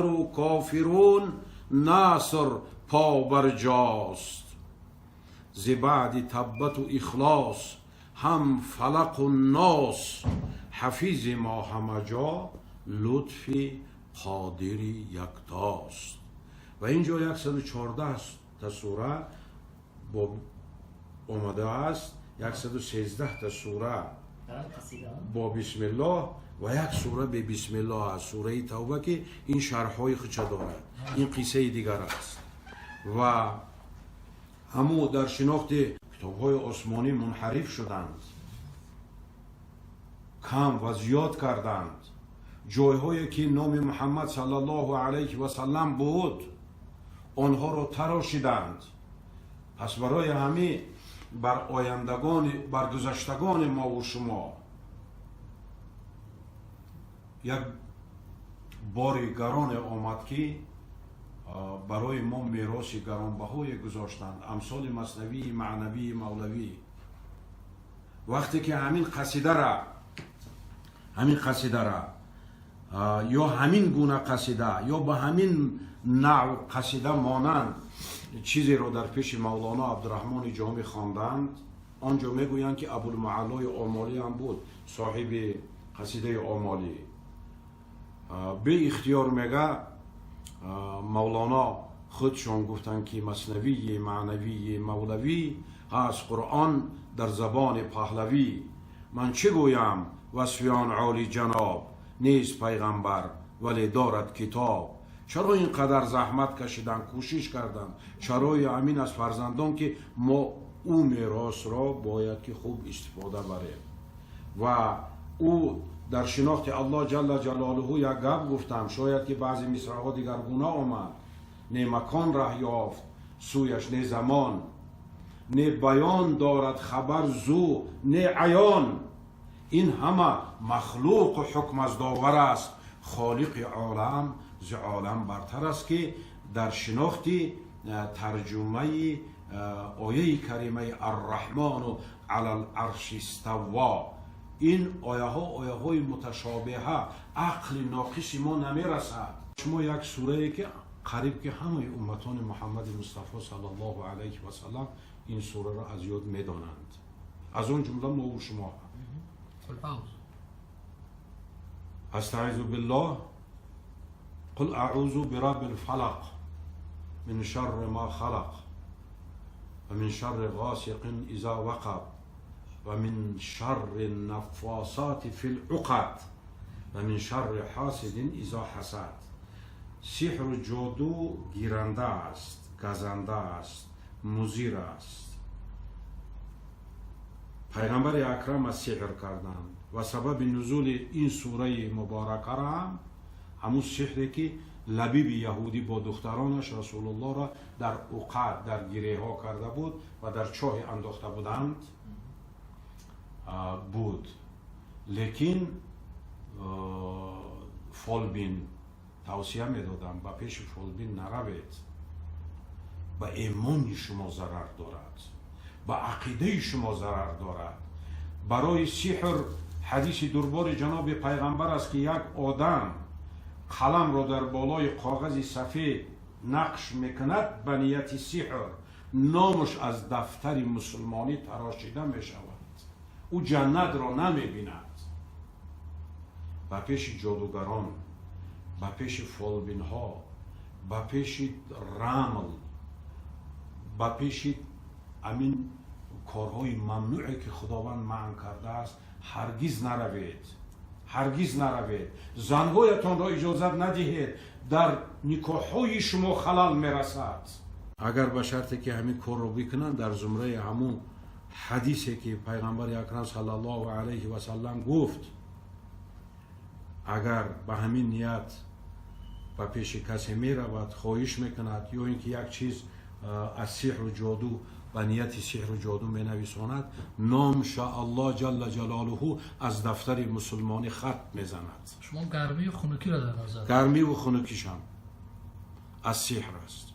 Кавсару Кофирун, Наср побарҷост. Зи баъди Таббату Ихлос, ҳам Фалақу Нос, ҳафизи мо ҳамаҷо лутфи Қодири Яктост. Ва инҷо 114 та сура бо омадааст, 113 та сура бо бисмиллоҳ ва як сура бе бисмиллоҳ аст, сураи Тавба, ки ин шарҳҳои худша дорад, ин қиссаи дигар аст. Ва ҳаму дар шинохти китобҳои осмонӣ мунҳариф шуданд, кам ва зиёд карданд. Ҷойҳое ки номи Муҳаммад саллаллоҳу алайҳи васаллам буд, онҳоро тарошиданд. Пас барои ҳамин бар ояндагони, бар гузаштагони мову шумо як бори гароне омад, ки барои мо мероси гаронбаҳое гузоштанд, амсоли Маснавии маънавии Мавлавӣ. Вақте ки ҳамин қасидара ё ҳамин гуна қасида ё ба ҳамин нав қасида монанд чизеро дар пеши Мавлоно Абдураҳмони Ҷомӣ хонданд, он ҷо мегӯянд, ки Абулмуаллои Омолӣ ҳам буд, соҳиби қасидаи Омолӣ. Беихтиёр мега, Мавлоно худшон гуфтанд, ки Маснавии маънавии Мавлавӣ ҳаст Қуръон дар забони паҳлавӣ. Ман чӣ гӯям васфи он олӣ ҷаноб? Нест пайғамбар, вале дорад китоб. Чаро ин қадар заҳмат кашиданд, кӯшиш карданд? Чарои ҳамин аз фарзандон, ки мо ӯ меросро бояд ки хуб истифода барем. Ва ӯ дар шинохти Аллоҳ ҷалла ҷалолуҳу як гап гуфтам, шояд ки баъзе мисраҳо дигаргуна омад: не макон раҳ ёфт сӯяш, не замон, не баён дорад хабар зу, не аён. Ин ҳама махлуқу ҳукм аз довар аст, Холиқи олам зи олам бартар аст. Ки дар шинохти тарҷумаи ояи каримаи Арраҳмону алал арши истава, ин ояҳо ояҳои муташобиҳа, ақли ноқиси мо намерасад. Шумо як сурае, ки қариб ки ҳамаи умматони Муҳаммади Мустафо саллаллоҳу алайҳи васаллам ин сураро аз ёд медонанд, аз он ҷумла мову шумо. Астаизу биллоҳ: қул аъузу бирабби лфалақ, мин шарри ма халақ, ва мин шарри ғосиқин иза вақаб, ва мин шарри наффосати фил уқад, ва мин шарри ҳосидин иза ҳасад. Сиҳру ҷоду гиранда аст, газанда аст, музир аст. Пайғамбари Акрам аз сиҳр карданд ва сабаби нузули ин сураи муборакаро ҳам ҳамун сиҳре, ки Лабиби яҳудӣ бо духтаронаш Расулуллоҳро дар уқад, дар гиреҳҳо карда буд ва дар чоҳе андохта буданд, буд. Лекин фолбин тавсия медодам: ба пеши фолбин наравед, ба эмони шумо зарар дорад, ба ақидаи шумо зарар дорад. Барои сиҳр ҳадиси дурбори ҷаноби пайғамбар аст, ки як одам қаламро дар болои коғази сафед нақш мекунад ба нияти сиҳр, номаш аз дафтари мусулмонӣ тарошида мешавад, ӯ ҷаннатро намебинад. Ба пеши ҷодугарон, ба пеши фолбинҳо, ба пеши рамл, ба пеши ҳамин корҳои мамнӯе, ки Худованд манъ кардааст, ҳаргиз наравед, ҳаргиз наравед. Занҳоятонро иҷозат надиҳед, дар никоҳҳои шумо халал мерасад. Агар ба шарте ки ҳамин корро бикунанд, дар зумраи ҳамун ҳадисе, ки пайғамбари Акрам саллаллоҳу алайҳи васаллам гуфт, агар ба ҳамин ният ба пеши касе меравад, хоҳиш мекунад ё ин ки як чиз аз сиҳру ҷоду, ба нияти сиҳру ҷоду менависонад, номша Аллоҳ ҷалла ҷалолуҳу аз дафтари мусулмонӣ хат мезанад. Шумо гармию хунукиро дар назар Гармиву хунукишам аз сиҳр аст.